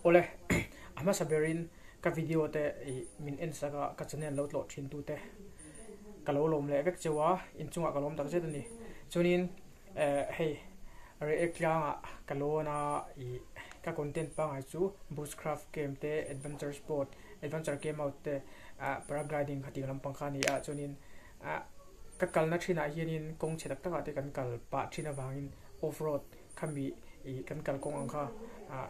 Awle, a hmasa berin ka video te ih min en sak a, ka channel lo tlawh thin tu te ka lo lawm leh vek cheu a, inchungah ka lawm tak zet a ni. Chuanin eh hei Reiek tlangah ka lawn a, ih ka content pangngai chu bushcraft camp te, adventure sport, adventure camp out te, ah paragliding khatiang lampang kha a ni a, chuanin ah ka kalna thinah hianin kawng chhe tak takah te kan kal pah thin avangin off road khami ih kan kalkawng ang kha ah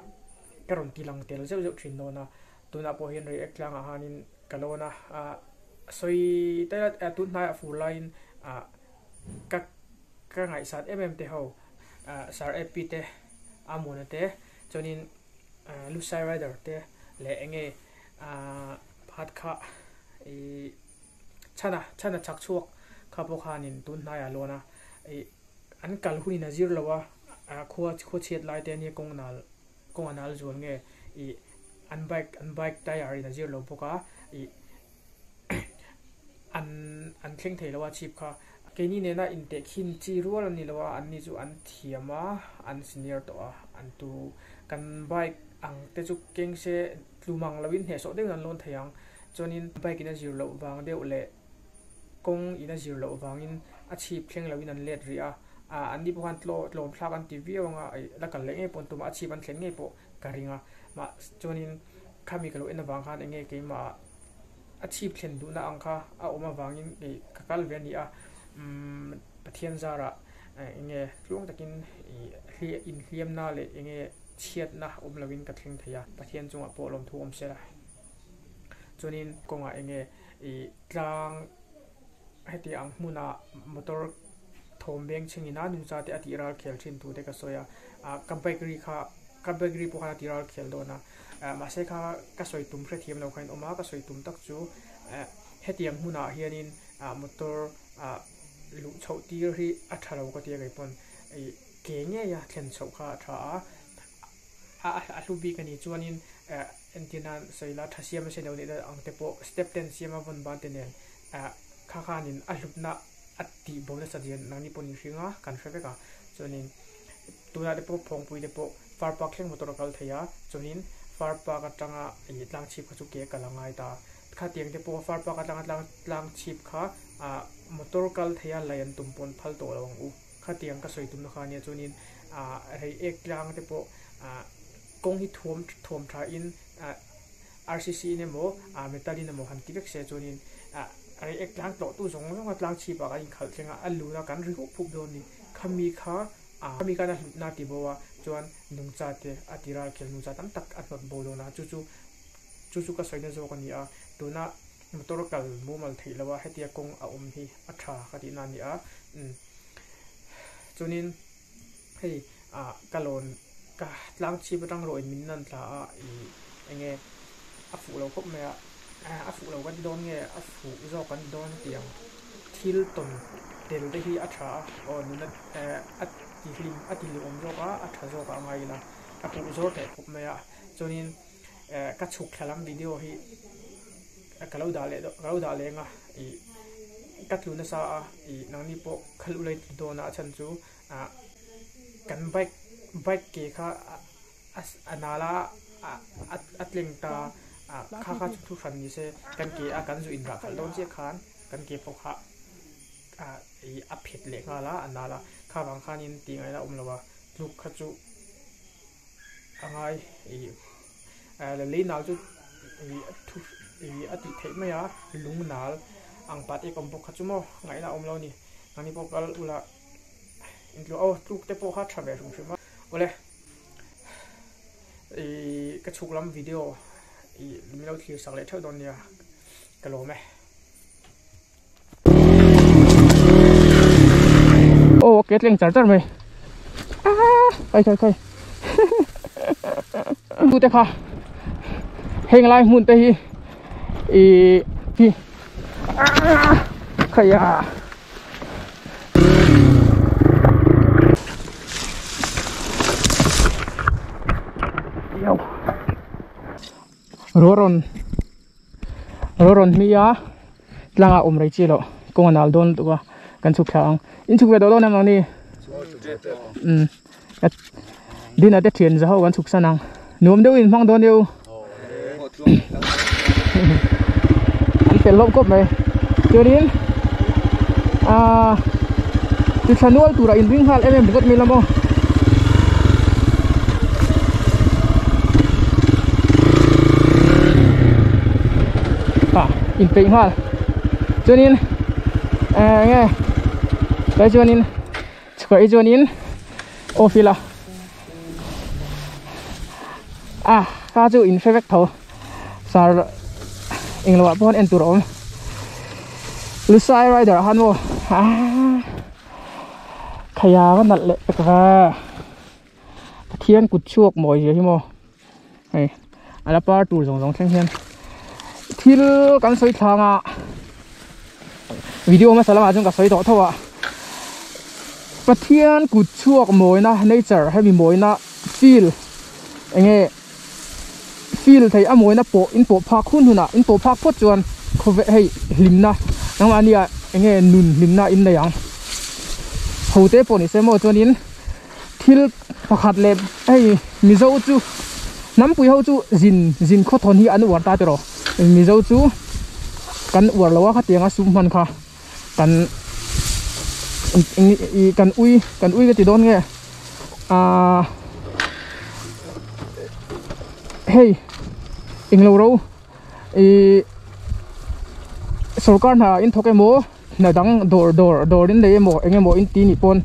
ka rawn ti lang tel zeuh zeuh thin dawn a, tunah pawh hian Reiek tlangah khanin ka lawn a, ah sawi taila tun hnaiah fur laiin ah ka ka ngaihsat em em te ho ah Sir AP te Amuna te chuanin ah Lusai Rider te leh eng nge ah pakhat kha ih chhana chhana chak chhuak kha pawh khanin tun hnaiah lawn a ih an kal hunin a zir lo a, khua khua chhiat lai te ania kawng nal kawng a nal zual nge ih an bike an bike tyre in a zir lo bawk a ih an an thleng thei lo a chhip kha keini nena intehkhin chi rual a ni lo a anni chu an thiam a an senior tawh a an tu kan bike ang te chu keng se tlum ang lovin hnehsawh deuhin an lawn thei ang chuanin bike in a zir loh vang deuh leh kawng in a zir loh vangin a chhip thleng loin an let rih a, ah an ni pawh khan tlaw tlawm thlak an ti viau anga ih la kal leh ngei pawh an tum a, a chhip an thlen ngei pawh ka ring a, mah chuanin khami ka lo en avang khan eng nge keimah a chhip thlen duhna ang kha a awm avangin ih ka kal ve a ni a, umm Pathian zarah eng nge tluang takin ih hliah inhliamna leh eng nge chhiatna awm loin ka thleng thei a, Pathian chungah pawh lawmthu awm se la. Chuanin kawngah eng nge ih tlang heti ang hmuna motor thawm veng chhingin a nungcha te a tih ral khel thin thu te ka sawi a ah ka bike ri kha ka bike ri pawh khan a tih ral khel dawn a ah mahse kha ka sawi tum hrethiam lo kha in awm a ka sawi tum tak chu eh hetiang hmunah hianin ah motor ah luh chhoh tir hi a tha lo ka tia keipawn ih ke ngeia thlen chhoh kha a tha a a a hlu bik a ni chuanin eh Entir nan sawi la tha siam a se lo neih dan ang te pawh step ten siam a vawn ban te nen ah kha khanin a hlutna a tih bo nasa zia nangni pawh nin hring a kan hre vek a chuanin tunah te pawh phawngpui te pawh far park thleng motor a kal thei a chuanin far park atanga ih tlang chhip kha chu ke a kal a ngai ta khatiang te pawh far park atanga tlang tlang chhip kha ah motor kal thei a lei an tum pawn phal tawh lo ang u khatiang ka sawi tumna kha ania chuanin ah reiek tlang te pawh ah. Kawng hi thuam thuam tha in ah RCC in emaw ah metal in emaw han ti vek se chuanin ah reiek tlang tlawh tu zawng zawng a tlang chhip ah kan inkhalh thleng a a lun a kan ri hup hup dawn a ni. Khami kha ah khami khan a hlutna a ti bo a chuan nungcha te a ti ral khel nungcha tam tak a hnawt bo dawn a chu chu chu chu ka sawina zawk a ni a tuna motor kal mumal theih loh a hetia kawng a awm hi a tha ka tihna a ni a umm chuanin. Hei ah ka lawn ka tlang chhip atang rawh in min nan thla a ih enge a fuh lo khawp mai a a fuh lo kan ti dawn nge a fuh zawk kan ti dawn tiang thil tawn tel te hi a tha a aw nuna eh a ti hlim a ti hlimawm zawk a a tha zawk a ngai ila ka huh zawr hneh khawp mai a chuanin eh ka chhuk thla lam video hi ka lo dah leh ka lo dah leng a ih ka tlu nasa a ih nangni pawh kha luh lai dawn a a chhan chu. ah kan bike bike ke kha a nal a a tleng ta ah kha kha chu thu hran ni se kan ke a kan zu in rah khalh dawn chiah khan kan ke pawh kha ah ih a phet leh nghal a a nal a kha vang khanin tih ngaihna a awm lo a tluk kha chu a ngai ih lei nal chu ih thu ih a tih theih mai a lung nal ang pat ek awm bawk kha chu maw ngaihna a awm lo a ni mahni pawh kal ula. Intluah aw tluk te pawh kha tha ve hrim hrim a. Awle ih ka chhuk lam video ih min lo thlir sak leh theuh dawn nia ka lawm e. Aw a ke tleng char char mai ah kai kai kai tu te kha heng lai hmun te hi ih hi ah khaia. Ruah rawn ruah rawn hmi a tlangah awm rei chi loh kawng a nal dawn lutuk a kan chhuk thla ang in chhuk ve tawh dawn em ni umm dina te thian za ho kan chhuk san ang. Nuam deuhin hmang dawn io. An fel hlawm khawp mai. Chuanin aaa ti thla nual turah in ring nghal em em ringawt mai la maw. Ah inpeih nghal. Chuanin eng nge tlai chuanin chhuah hi chuanin off ila. A ka chu in hre vek tho sar englo ah pawh en tur a awm Lusai rider ah khan maw aaa khaia va nalh leh pek va Pathian kut chhuak mawi zia hi maw hei a la par tur zawng zawng thleng hian thil kan sawi thlang a video hmasa lamah chuan ka sawi tawh tho a Pathian kut chhuak mawina nature hemi mawina feel enge feel thei a mawina pawh in pawh phak hun hunah in pawh phak phawt chuan khawve hei hlimna nangmahni ah enge nun hlimna in nei ang ho te pawh ni se maw chuanin thil pakhat leh hei mizo chu hnampui ho chu zin zin khawthawn hi an uar ta tiraw mizo chu kan uar lo a khatianga sum hman kha kan ih kan ui kan ui ka ti dawn nge ahh hei englo ro ih sorkar hna in thawk emaw hna dang dawr dawr dawr in nei emaw eng emaw in ti nih pawn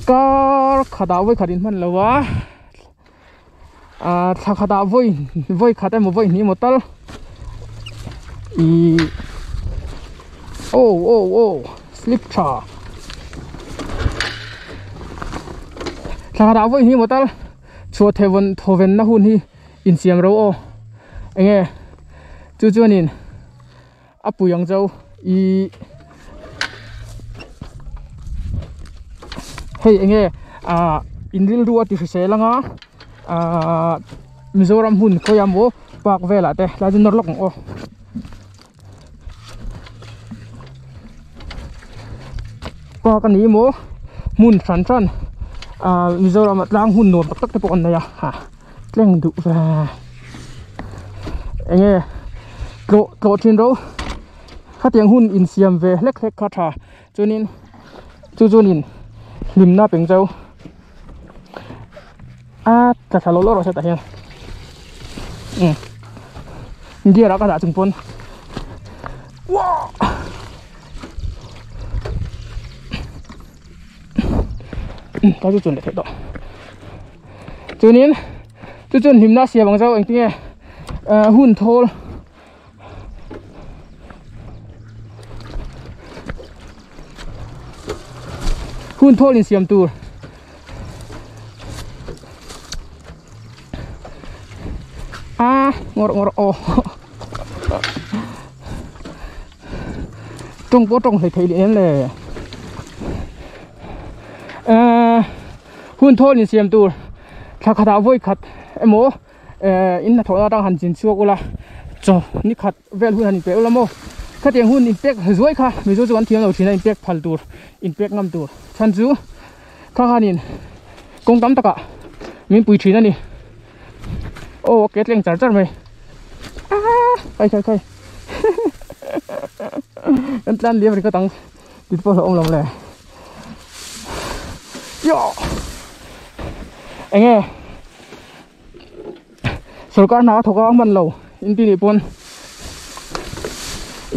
kar khatah vawi khat in hman lo a ah thla khatah vawi vawi khat emaw vawi hnih emaw tal ihh aw aw aw slip tha thla khatah vawi hnih emaw tal chhuah theivawn thawvenna hun hi insiam ro aw eng nge chu chuanin. A pui ang chau ih hei enge ah in rilru a ti hrisel anga ah Mizoram hmun khawi a maw park velah te tlai chu nawr lawk ang aw park a ni maw hmun hran hran ah Mizoram ah tlang hmun nuam tak tak te pawh an nei a ha. Tleng duh ve enge tlawh tlawh thin ro khatiang hun insiam ve hlek hlek kha tha chuanin chu chuanin hlimna peng chau a tla thla lawh lawh rawh se tah hian umm gear ah ka dah chung pawn uah. Ta chu chun leh theih tawh chuanin chu chuan hlimna siam ang zau engtinge ah hun thawl hun thawl insiam tur a ngawr ngawr aw tawng pawh tawng hlei thei leh em le ehh hun thawl insiam tur thla khatah vawi khat emaw ehh in hnathawhna atang han chin chhuak ula chaw ni khat vel hun han inpek ula maw khatiang hun inpek zuai kha mizo chu an thiam lo thin a inpek phal tur inpek ngam tur chhan chu kha khanin kawng tam takah min pui thin a ni aw a ke tleng char char mai aaa kai kai kai kan tlan liam ringawt ang tih pawh hlauhawm lo le yoh enge sorkar hna a thawk a hman lo in ti nih pawn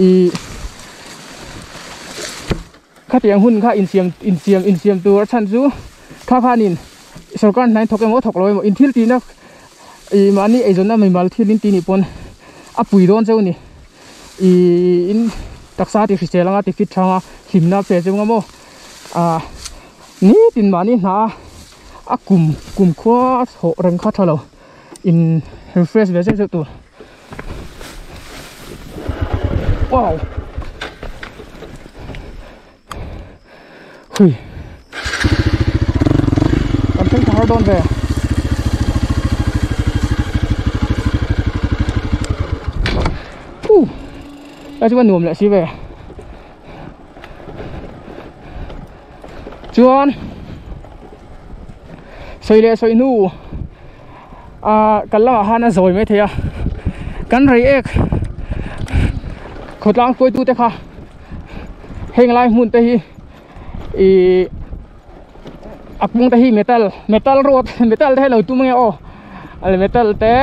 ih khatiang hun kha insiam insiam insiam tur a chhan chu kha khanin sorkar hna in thawk emaw thawk lo emaw in thil tihna ih mahni eizawnna mimal thil in ti nih pawn a pui dawn cheu a ni ih in taksa ti hrisel anga ti fit tha anga hlimna pe cheu anga maw ah nitin mahni hna a kum kum khua a chhawh reng kha tha lo in refresh ve zeuh zeuh tur. Wow. Hui. Kan thleng thar dawn ve. Uh. Lai chuan nuam leh si ve. Chuan sawi leh sawi hnu. Kal lamah khan a zawi mai thei a, kan rei ek khawtlang hruaitute kha heng lai hmun te hi ih a kawng te hi metal metal road metal te hi lo tum ange aw metal te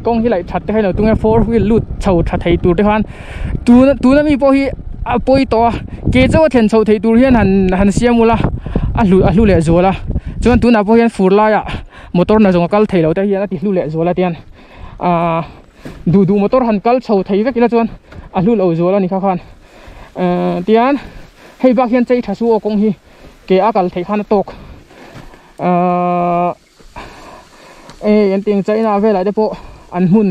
kawng hi laih that te hi lo tum ange four wheel lut chho tha thei tur te khan tun tuna mi pawh hi a pawi tawh a ke chauh a thlen chhoh theih tur hian han han siam ula a hlu a hlu leh zual a chuan tunah pawh hian fur laiah. Motor na zawng a kal thei lo te hian a ti hlu leh zual a tian ahh duh duh motor han kal chho thei vek ila chuan a hlu lo zual a ni kha khan ehh tian hei bak hian chei tha su aw kawng hi ke a kal theih khan a tawk ahh hei an tih China velah te pawh an hmun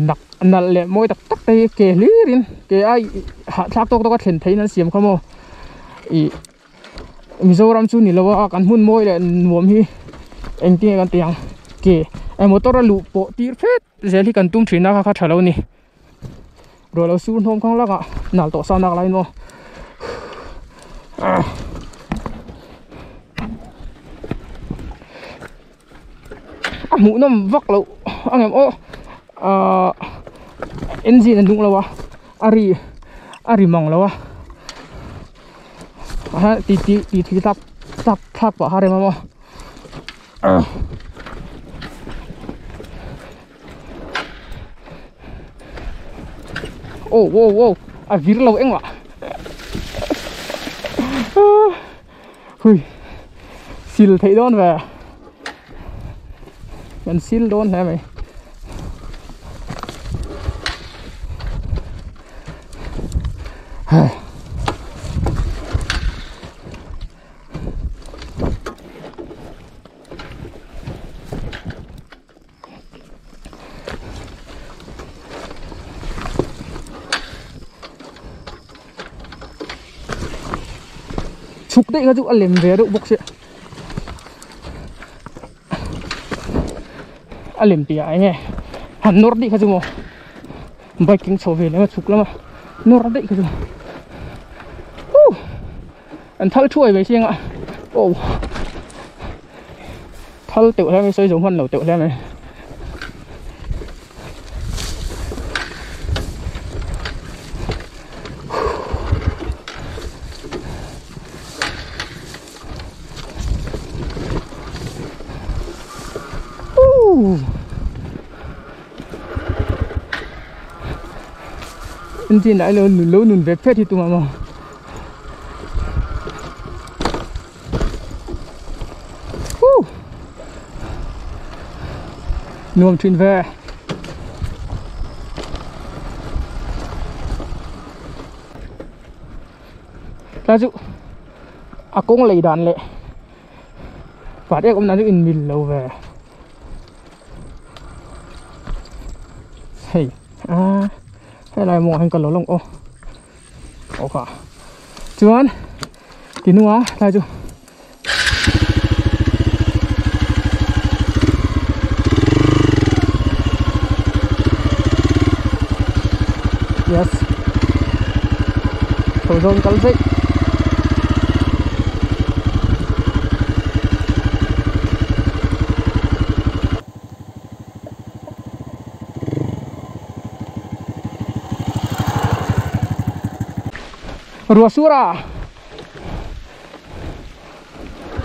nak nalh leh mawi tak tak te hi ke hlir in ke a hahthlak tawk tawk a thlen theihin an siam kha maw ih. Mizoram chu ni lo a kan hmun mawi leh nuam hi engtin nge kan tih ang ke motor a luh pawh tir phet zel hi kan tum thin a kha kha tha lo ni ruah lo sur hnawm khang lakah nal tawh sa nak laiin maw a hmuh nawm vak loh ang em aw ahh engine a nung lo a a ri a ri mang lo a. Ha ti ti ti thi tak tak thak pah kha rem a maw oh wow wow a vir lo engmah hui sil theih dawn ve kan sil dawn hle mai. Chhuk daih kha chu a lem ve deuh bawk sia a lem tih ah eng nge han nawr daih kha chu maw bike keng chho ve lem a chhuk lama nawr daih kha chu huh an thal thuai mai chiang a aw thal teuh hle mai sawi zo hman lo teuh hle mai. Engine ah lo nun lo nun ve phet hi tumah maw nuam thin ve ta chu a kawng lei dan leh pat ek awm dan chu in mil lo ve hei a helai mawngah hian ka lo lang aw aw kha chuan ti hnungah tlai chu yes chho zawn kal daih Ruah sur a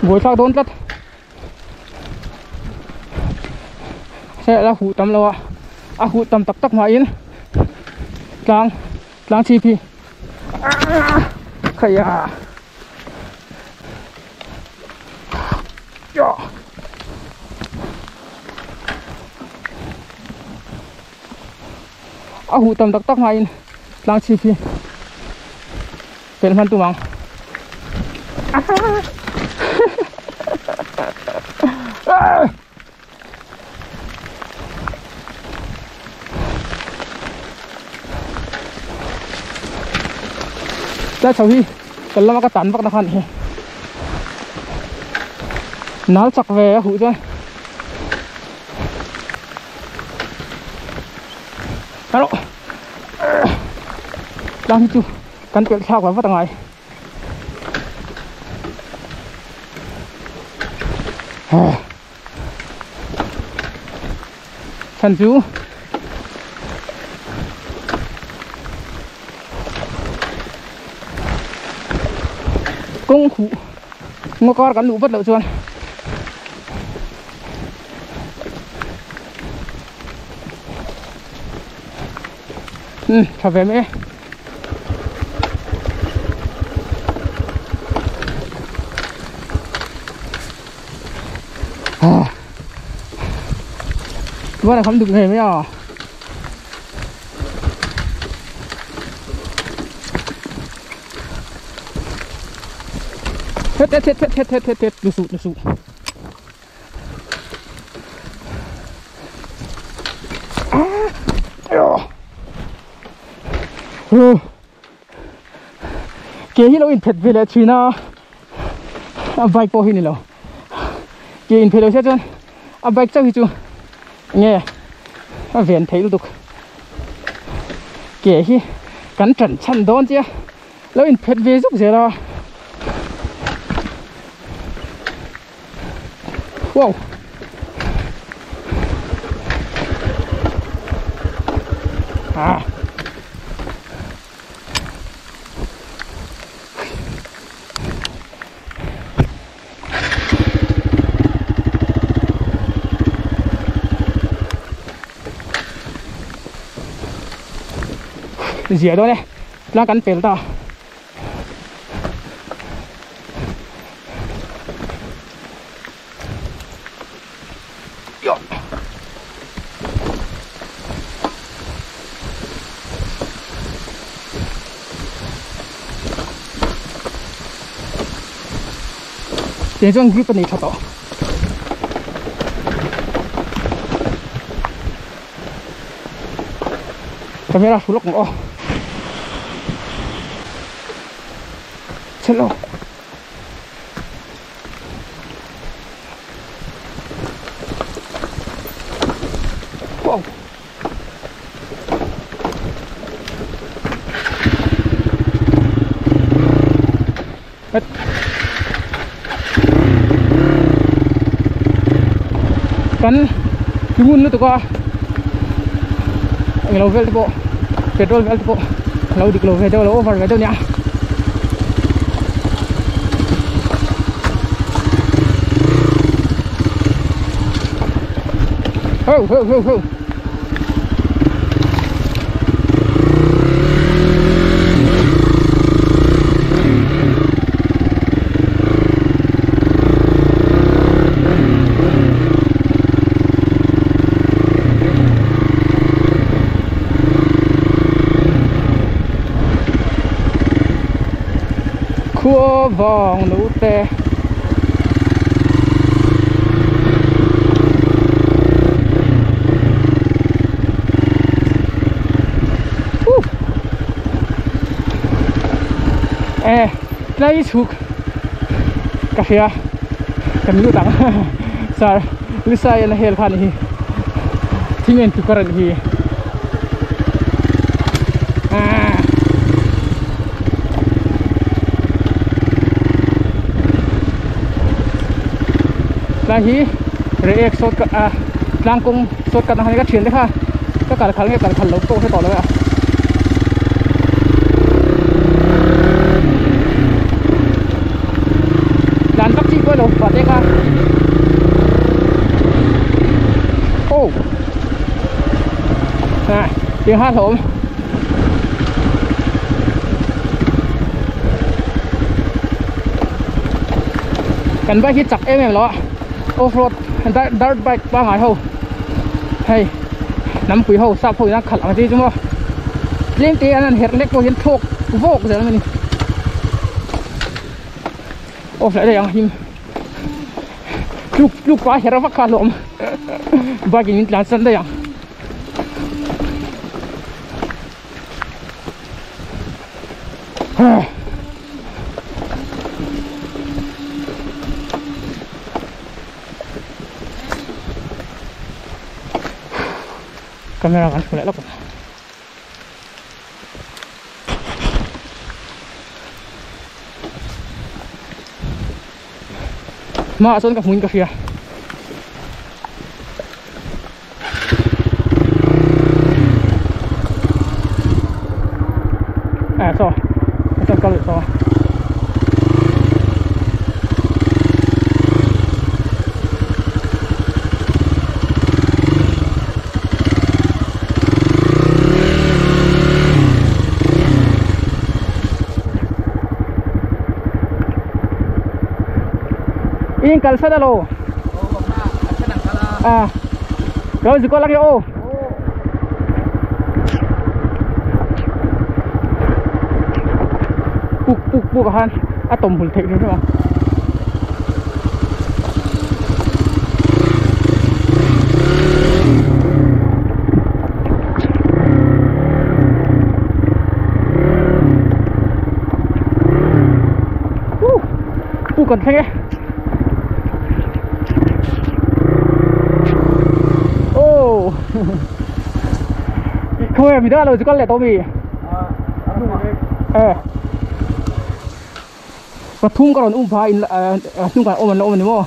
buai thlak dawn tlat hei a la huh tam lo a a huh tam tak tak hmain tlang tlang chhip hi khaih a a huh tam tak tak hmain tlang chhip hi pelh hman tum ang tlai chho hi kan lama ka tan vak na khan hi nal chak ve a huh chuan Alo tlang hi chu kan pelh thlak va vat angai Chhan chu kawng huh ngaw kar kan luh vat loh chuan um tha ve mai e. Tuan kham duk ngei mai a. Hết hết hết hết hết hết hết nó sụt nó sụt. Ke hi lo in phet ve leh thin a, a bike pawh hi ni lo. Ke in phet lo sia chuan a bike chauh hi chu nge a ven theih lutuk. Ke hi kan tan chhan dawn tia lo in phet ve zuk zel a. Wow. À. Dìa đó nè, lá cắn phèn ta. Để cho anh grip này thật đó. Camera số lốc ngõ. Chết lo. Wow. Hết. Kan lungun lu tuka ang lo vel te pawh petrol vel te pawh lo dik lo ve deuh lo over ve deuh nia. Ho ho ho ho. Khua vòng nụ tè. Ê, lấy chụp cà phê cầm lưu tặng sao lưu sai là hel phan hi thiên nhiên tu karan hi à là hi react sốt cả à lang cung sốt cả thằng này các chuyện đấy ha các cả khăn nghe cả khăn lốp tô sẽ tỏ ra ạ. Đàn tắc chi quay lốp và đây ha. Ô này tiếng hát hổm cần bike hít chặt em em lo off-road dirt bike ba ngày hậu hay nắm quỷ hậu sạp hậu đang khẩn làm gì chứ mà lên tiền ăn hết lek vô hiến thuộc vô rồi mình off lại đây ăn him lúc lúc quá hết vắt khá lộm ba cái làm sân đây à camera gắn lại lắm. Mà sơn gặp muốn cà phê. In kalsada lo. À. Rồi gì có lắc ô. Puk puk puk han. A tôm hul thek ni ma. Puk còn thế. Ô. Thôi mình đã rồi con lẻ tao mì. Ờ. Và thung cái rồi phải thung cái ôm mình ôm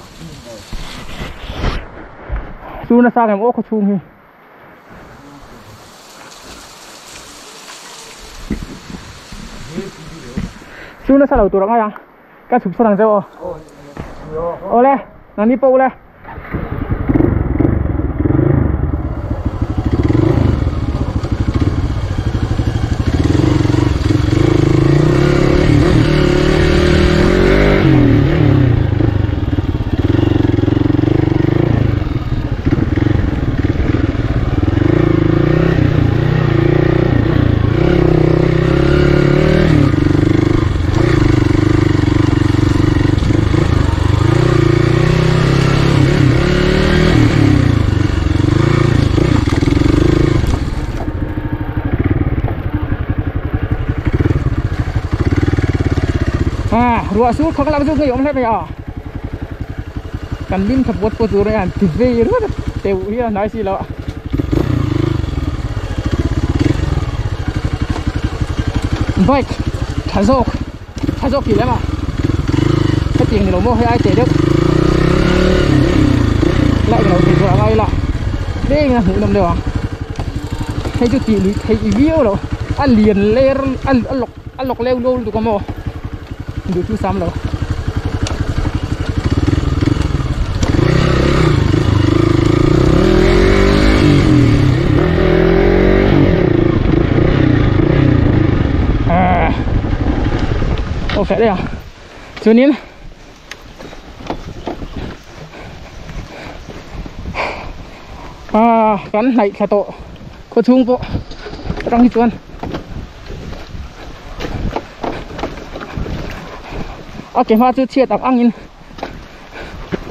chú nó sang em ốc có chung hi. Chú nó sao đầu tụi nó ngay cái chụp sao thằng sao? Ô lê, nó đi bộ lê. À, rùa xuống khó làm xuống người ông hết mày à? Cần lim thập vật của tụi này thì về rất đều here nói gì lọ. Bike, thà dốc gì lắm à? Cái tiền thì nó mua hay ai chế được? Lại cái đầu thì vừa ngay lọ. Đây là hữu nằm đều à? Thấy chú chị thấy view rồi, ăn liền lên ăn lọc leo lô tụi con mò. Được chú xăm rồi. À. Ok đây à. Chú nín. À, gắn này là tổ. Có chung bộ. Đang đi tuần. Ok, mà chú chia tặng ăn in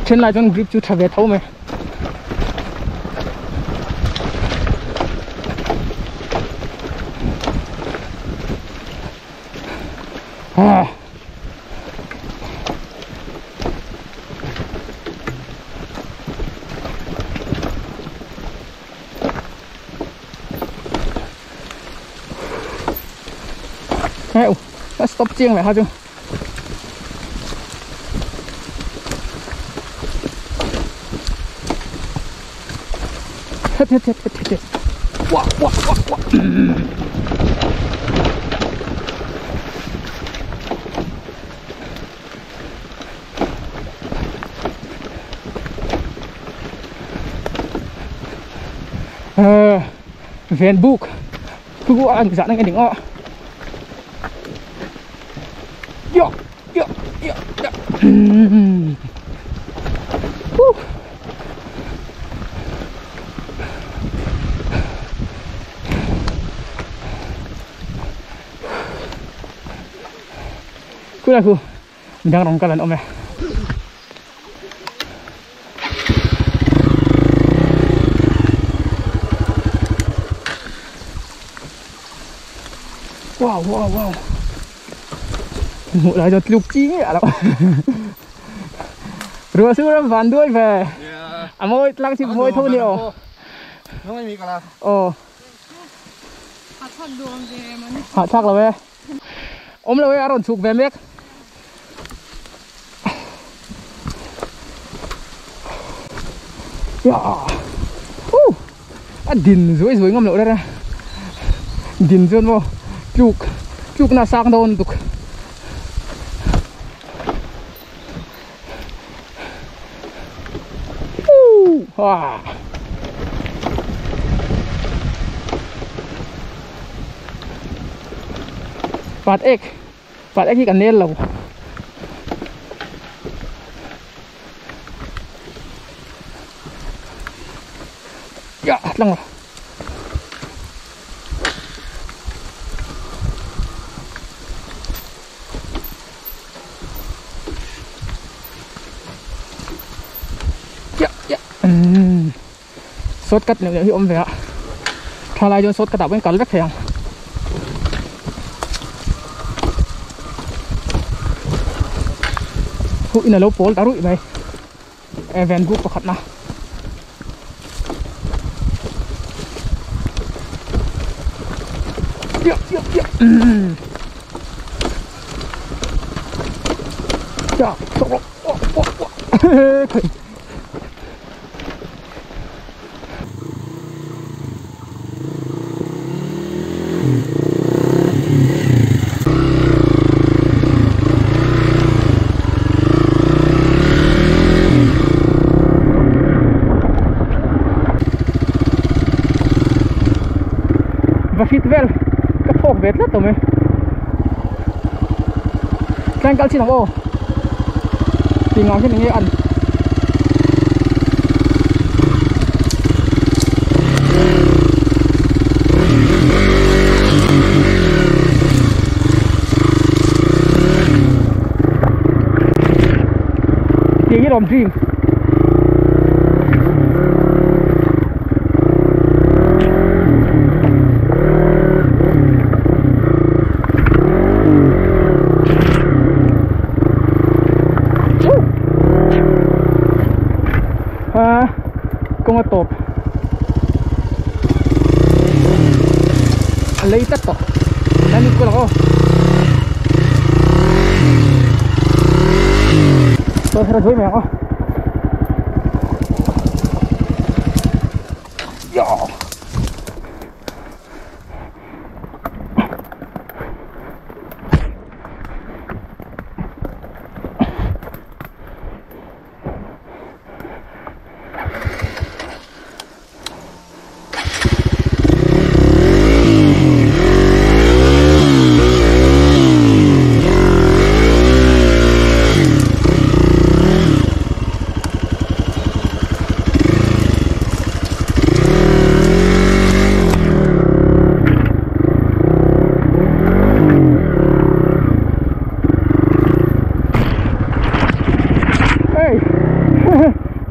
trên lại cho grip chú thả về thấu mày. À. Ê, stop chiêng lại hả chú? Hết hết. Wow, wow, wow, wow. Ven book. Cứ ăn dạ đang đỉnh ọ. Yo, yo, yo, yo. Cứ là khu mình đang đóng cái lần ông này. Wow, wow, wow. Ngủ lại cho lục chí ạ. Rùa sư ván đuôi về. À môi lăng chim môi thôi nhiều. Ồ. Họ chắc là về. Ôm là về ăn chụp về miếc. Din dưới dưới ngâm lỗ đây ra. Din dưới vô. Chụp chụp là sang đôn tục. Wow. Phát ếch khi cần nên lầu. tlang ya ya shortcut neuh neuh hi awm ve a thalai chuan shortcut ah pawhin kal vek thei ang. Huh in a lo pawl ta ruih mai van group pakhat na. Ya ya ya ya khởi. Và fit vel ka phok ve tlat tawh mai tlang kal chin ang aw tih ngah hian enge an tih hi lawm dream. Kawng a tawp a lei tlat tawh tlai lut kual ang aw chaw thar a zuai mai ang aw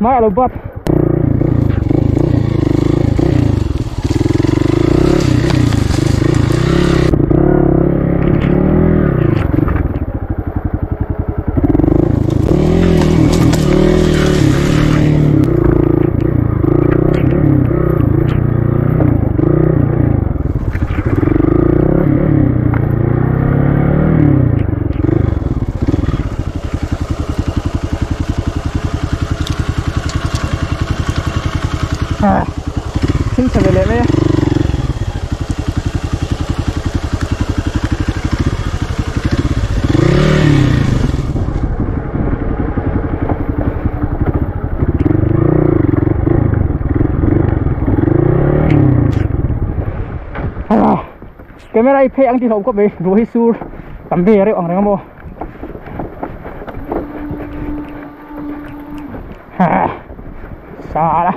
Mai a lo bat. Thil tha ve leh mai a. Camera i phei ang tih hlauh khawp mai ruah hi sur tam ve reuh ang reng a maw. Sala.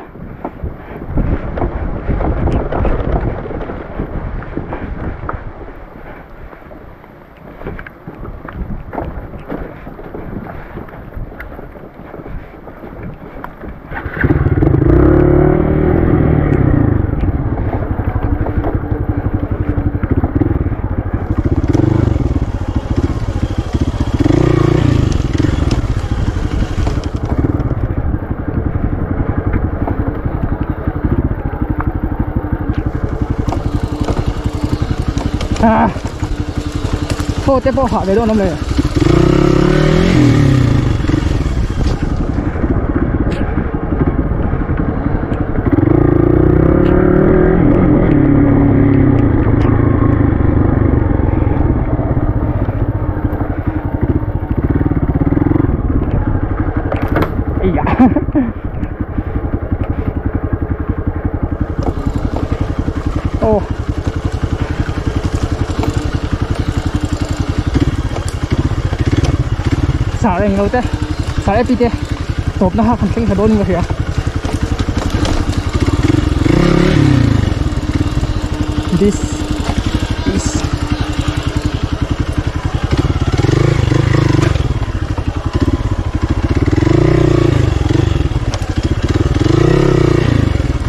À, thôi tiếp vào hạ về đâu nó này. Ô. Xả lên lâu thế, xả lên tí tộp nó không sinh ra đôn người kìa. This is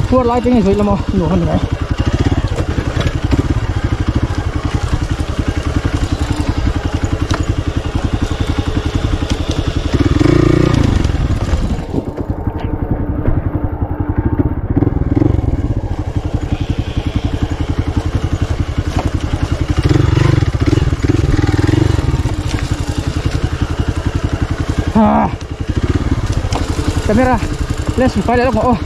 Phuar lai te nge sawi lama nuam a ni mai. Ah. Camera. Let's file lok aw.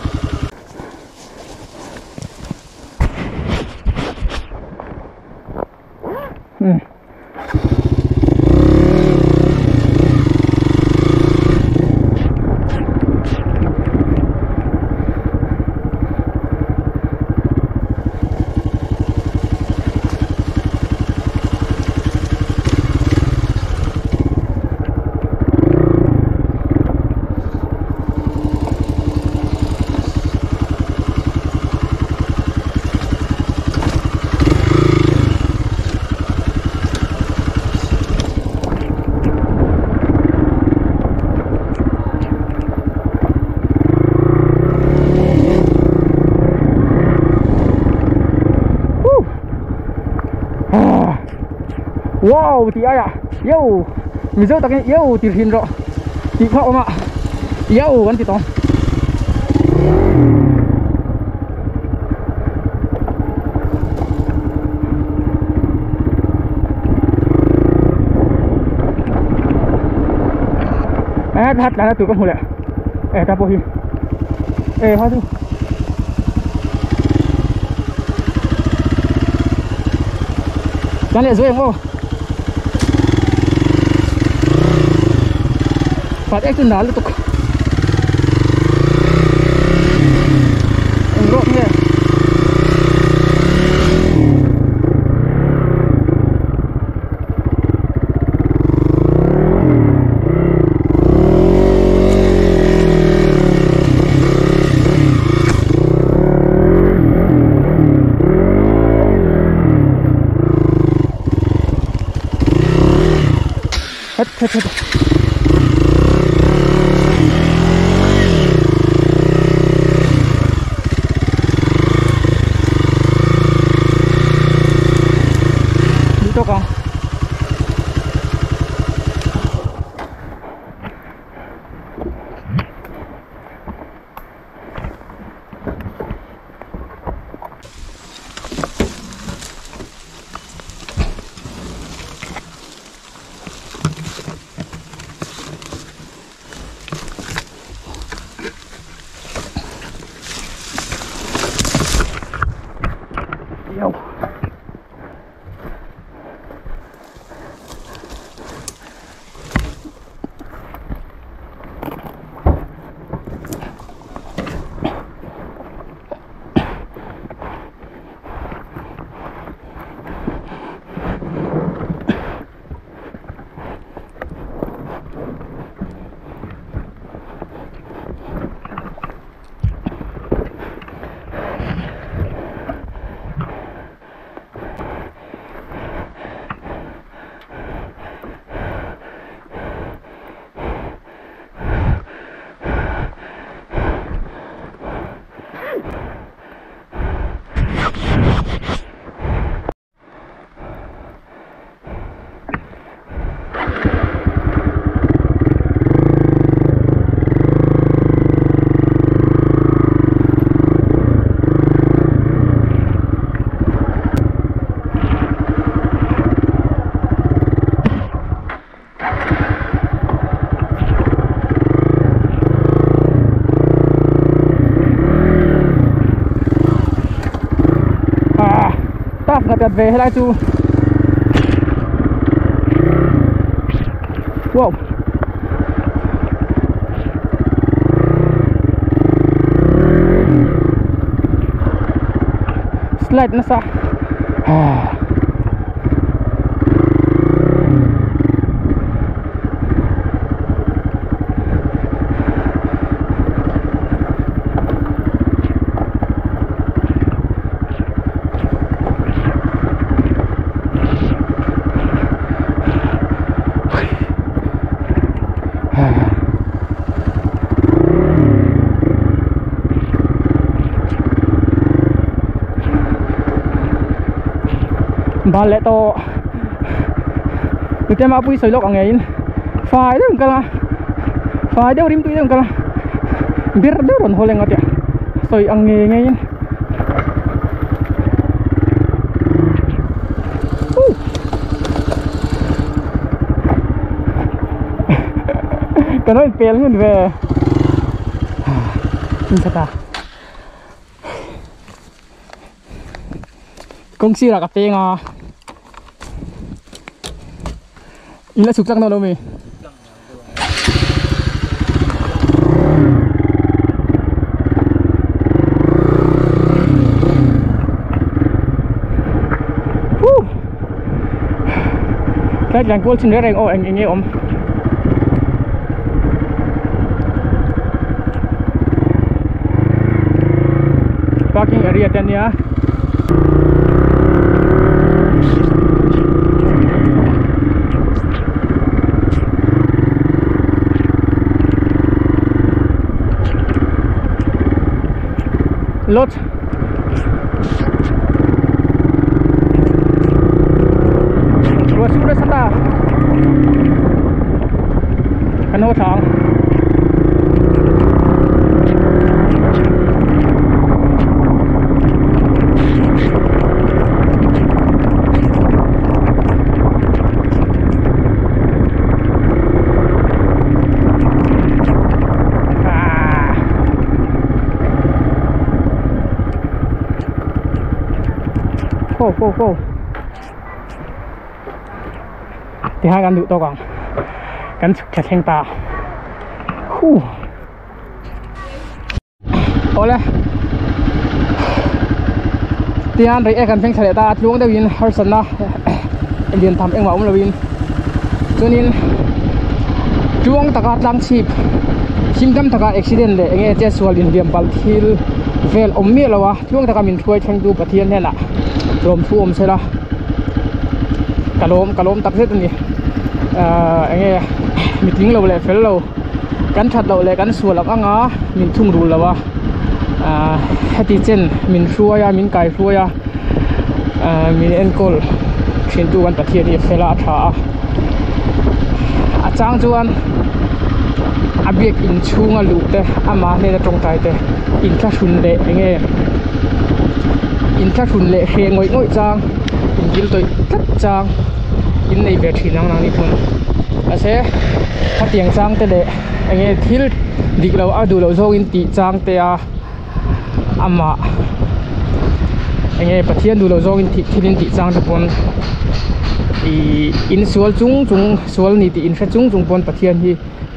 Wow ti ai à yo mình rất tắc yo ti hin rõ ti kho mà yo vẫn ti to à hát là tụi con hồ lẹ ê ta po hi ê hoa tu cái này dưới không phát ếch nál tục rộn nhỉ. Hết hết hết. Đi con. Yo. Ngập về hay chu. Wow. Slide nó sao? À. Bal leh tawh. Nute mah pui sawi lawk ang ngeiin fai deuh in kal a, fai deuh rimtui deuh in kal a, bir deuh rawn haw leng a tia sawi ang ngei ngeiin. Kan rawn pel ngun ve. Inchhata. Kawng sirah ka peng a in la chhuk tlang dawn lo mi tlai tlan kual chin reng reng aw eng eng nge awm parking area te ania lot ruah sur nasa ta kan haw thla ang. Go go go Tikhan kan duh tawk ang kan chhuk thla thleng ta huh Awle Tian rei e kan thleng thla leh ta a tluang deuhin harsatna lian tham engmah awm loin chuanin tluang taka tlang chhip him dam taka accident leh enge chetsual inhliam palh thil vel awm miah lo a tluang taka min hruai thlengtu Pathian hnenah lawmthu awm sela ka lawm ka lawm tak zet a ni ahh enge mitling lo leh fel lo kan that loh leh kan sual ang ang a min thung rul lo a ahh heti chen min hruai a min kai hruai a ahh min enkawl thin tu kan Pathian hi a fel a a tha a a chang chuan a biak inchhunga luh te amah hnena tawngtai te inthlahrun leh enge inthlahrun leh hreh ngawih ngawih chang inkil tawih tlat chang in nei ve thin ang nang ni pawn mahse khatiang chang te leh enge thil dik lo a duh loh zawng in tih chang te a amah enge Pathian duh loh zawng in thil in tih chang te pawn ihh insual chung chung sual ni tih inhre chung chung pawn Pathian hi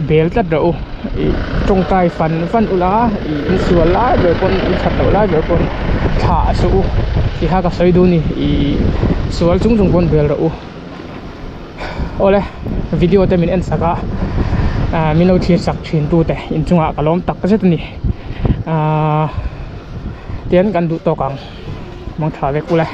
bel tlat rawh u ih tawngtai fan fan ula ih insual lai ber pawn in that loh lai ber pawn thla a suh u tih kha ka sawi duh a ni ih sual chung chung pawn bel rawh u awle video te min en sak a ah min lo thlir sak thin tu te inchungah ka lawm tak zet a ni ah tian kan duh tawk ang mangtha vek ule.